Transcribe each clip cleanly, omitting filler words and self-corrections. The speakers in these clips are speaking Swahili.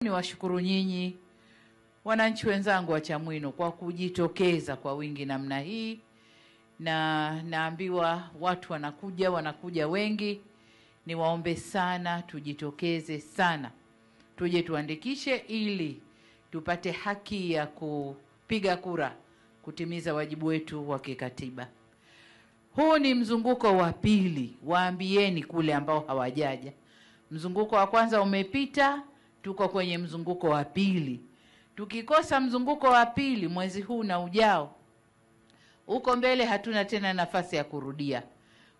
Niwashukuru nyinyi wananchi wenzangu wa Chamwino kwa kujitokeza kwa wingi namna hii, na naambiwa watu wanakuja wengi. Niwaombe sana tujitokeze sana, tuje tuandikishe ili tupate haki ya kupiga kura, kutimiza wajibu wetu wa kikatiba. Huu ni mzunguko wa pili, waambieni kule ambao hawajaja. Mzunguko wa kwanza umepita, tuko kwenye mzunguko wa pili. Tukikosa mzunguko wa pili mwezi huu na ujao, huko mbele hatuna tena nafasi ya kurudia.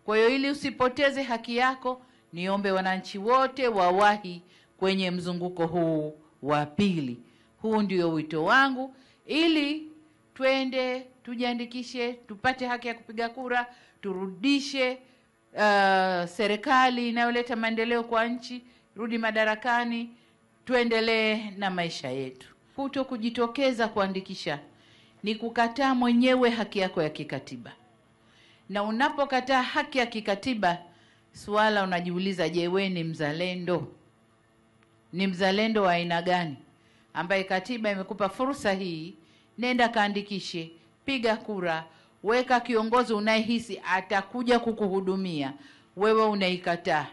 Kwa hiyo ili usipoteze haki yako, niombe wananchi wote wawahi kwenye mzunguko huu wa pili. Huu ndio wito wangu, ili twende tujiandikishe, tupate haki ya kupiga kura, turudishe serikali inayoleta maendeleo kwa nchi, rudi madarakani, tuendelee na maisha yetu. Kuto kujitokeza kuandikisha ni kukataa mwenyewe haki yako ya kikatiba. Na unapokataa haki ya kikatiba, swala unajiuliza, je, wewe ni mzalendo? Ni mzalendo wa aina gani ambaye katiba imekupa fursa hii? Nenda kaandikishe, piga kura, weka kiongozi unayehisi atakuja kukuhudumia. Wewe unaikataa.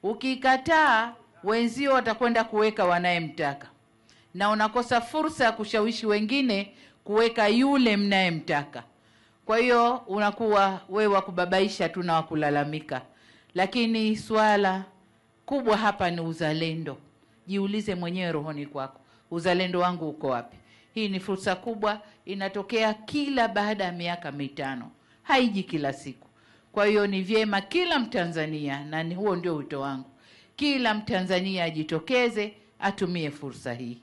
Ukikataa, wenzio watakwenda kuweka wanayemtaka, na unakosa fursa ya kushawishi wengine kuweka yule mnayemtaka. Kwa hiyo unakuwa wewe wa kubabaisha tu na wa kulalamika. Lakini swala kubwa hapa ni uzalendo. Jiulize mwenyewe rohoni kwako, uzalendo wangu uko wapi? Hii ni fursa kubwa, inatokea kila baada ya miaka 5, haiji kila siku. Kwa hiyo ni vyema kila Mtanzania, na huo ndio wito wangu, kila Mtanzania ajitokeze atumie fursa hii.